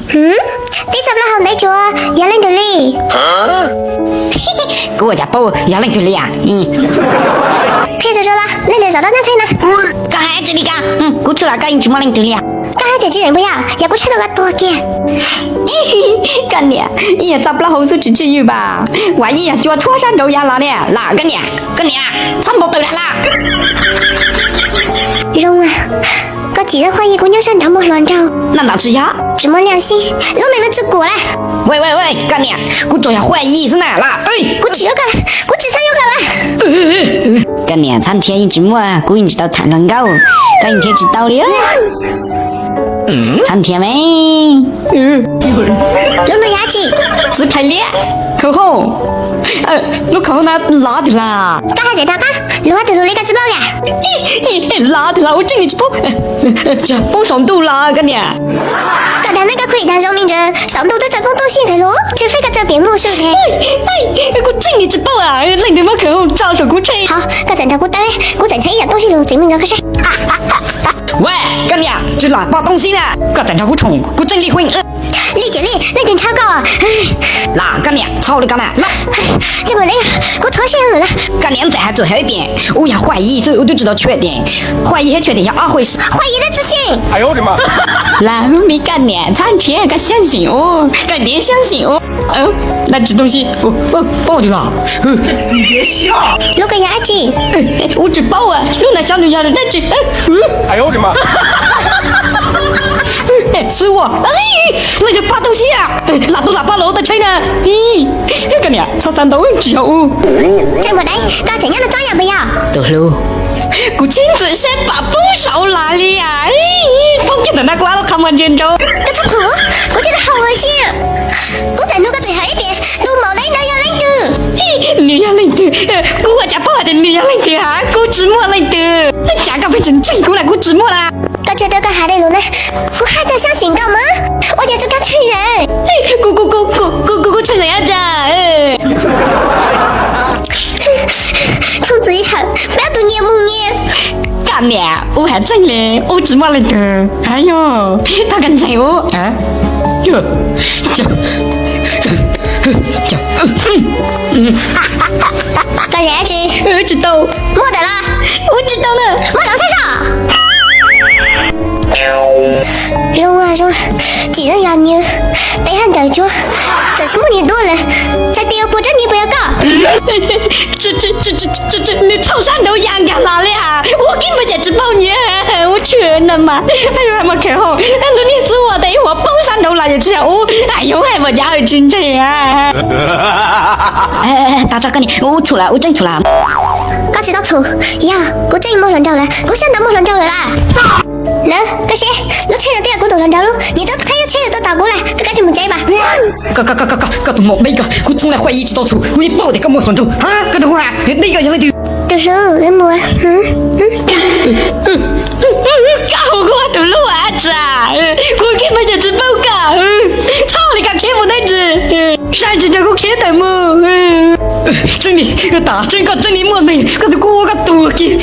Tib txoj plaub hau ntev tsuav yog leej twg li? Kuv ua cas paub yog leej twg li as? Qhia rau zoo los leej twg zaum dab nyob tsheb na? Koj hais tsis li koj, kuv tshua los koj yeej tsis muaj leej twg li as. Koj hais tsis tsis zeem puas yog? Yog kuv tshaj tau koj tuag kiag. Koj niam, ib yam txoj plaub hau xwb tsis tswj yws npam, uas ib yam cua tshuab sab nraud ya los ne. Los koj niam, koj niam txhob npau taws lam los. Zoo, koj tsim tau Huaj Yis kuv nyob sab nraud muaj hluas nraug no ntag tsis yog? Tsis muaj leej sib, lub neej no tsis kuam lawm. Koj niam, kuv tsuas yog Huaj Yis xwb na los. Kuv tsis yuav koj, kuv tsis xav yuav koj lawm. Koj niam, txhob nrhiav yeej tsis muaj, kuv yeej tsis tau tham hluas nkauj, koj yeej nrhiav tsis tau li. Txhob nrhiav me. Lub no yog dab tsi? Txiv phais liab. Khawv hauj, lub khawv hauj na lov twg los? Koj hais tseem rov qab, lov twg lus li koj tsis paub yom? Lov twg los ua tseeb li tsis paub. Poob saum ntuj los koj niam. Koj dag neeb koj khuj dag zoo me ntsis, saum ntuj twb tsaws poob tub sij nqes lus, tsis feb koj tsaws piam mus sub he. Kuv tseeb li tsis paub, leej twg muab khawv hauj tso saum kuv tsheb? Hov, koj txawm nrog kuv tawm, kuv txawm ntshe ib yam tub sij lus txiv me ntsis koj seb. Ua, koj niam, tsis los poj toob xib na, koj txawm nrog kuv tshoom, kuv tseeb li hu. Li ces li, leej twg ntshaw koj? Los koj niam, txhob li ko na. Kuv thuam siab lawm. Koj niam, ntxim hais txuas hais ib pliag, wb yog Huaj Yis xwb, wb twb tsis tau chhuaj tias, Huaj Yis thiab chhuaj tias yog ob Huaj Yis. Huaj Yis twb tsis xyeej. Los me koj niam, txhob nrhiav, koj xyab xyeem ub, koj niam xyab xyeem ub. Dab tsi tooj sib, poob twg los? Lub ko yog dab tsi? Wb tsis paub, lub no xyov nws yog dab tsi. Xwb ua, leej twg poj toob sib, lam tub lam poj los ua tau tsheb na. Koj niam, txhob xav ntau, tsis yog ub. Tseem muaj dab, koj tseem nyob no tsob yam puas yog? Tus hlub, kuv cheb ntxim siab pam poob saud los li as. Poob kiag ntawm no kuv ob lub qhov muag ntsia nraud. Koj txhob phoom, kuv tsis tau haum xwb. Kuv txawm nug koj txawm hais ib pliag, tus maum dab no yog leej twg? Nws yog leej twg? Kuv ua cas paub hais tias nws yog leej twg hab? Kuv tsis muaj leej twg. Cas koj pheej tseem ntseeg kuv na, kuv tsis muaj na. Koj tsuas tau koj hais tej lus na, kuv haj txawj xyab xyeem koj mas. Ua cas tsis koj tshee zeem? Kuv, kuv, kuv, kuv, kuv tshee zeem dab tsi? Txhob txwv ib hawm, peb tus nyias mus nyias. Koj niam, wb hais tseeb li, wb tsis muaj leej twg. Yog, thov koj ntseeg wb. Koj zam dab tsi? Tsis tau. Muaj ntawm los? Wb tsis tau na, muab los saib saib. Zoo, zoo, tsim no yog nyias, tes haj ncaws cuag, txawm tsis muaj nyias duab lawm. Txhais tes ua puas tsob nyias puas yog koj? Nws txhaum sab nraud ya nkag los li as, ua kev npau cas tsis paub nyias, ua tshwm no mas. Hais mas khev hauj, lub niag xub ua tes ib huam poob sab nraud los yog tsis yog ub, hais yuav hais mas cas tsis ntseeg. Tau tso koj niam, ub txhum lawm, ub tseeb txhum lawm. Koj tsis tau txhum, yog kuv tseeb muaj hluas nraug lawm, kuv sab nraud muaj hluas nraug lawm las. Lawv, koj seb, lub tsheb no twb yog kuv tus hluas nraug lub, nyias twb qheb lub tsheb los tuaj tos kuv lawm, koj kav tsij mus tsev mas. Koj, koj, koj, koj tus maum deb koj, kuv txhob lam Huaj Yis tsis tau txhum, kuv yeej paub tias koj muaj hluas nraug. Koj tus Huaj, deb koj yog leej twg? Tus hlub, wb mus. Koj hu kuv tus hlub as tsa, kuv kev npau cas tsis paub koj. Txhob li koj khiav mus deb ntsis, saib tsis nrog kuv khiav tawm mus. Tseeb li, tas tseeb koj tseeb li muaj neeg, koj tus kuj ua koj tuag kiag.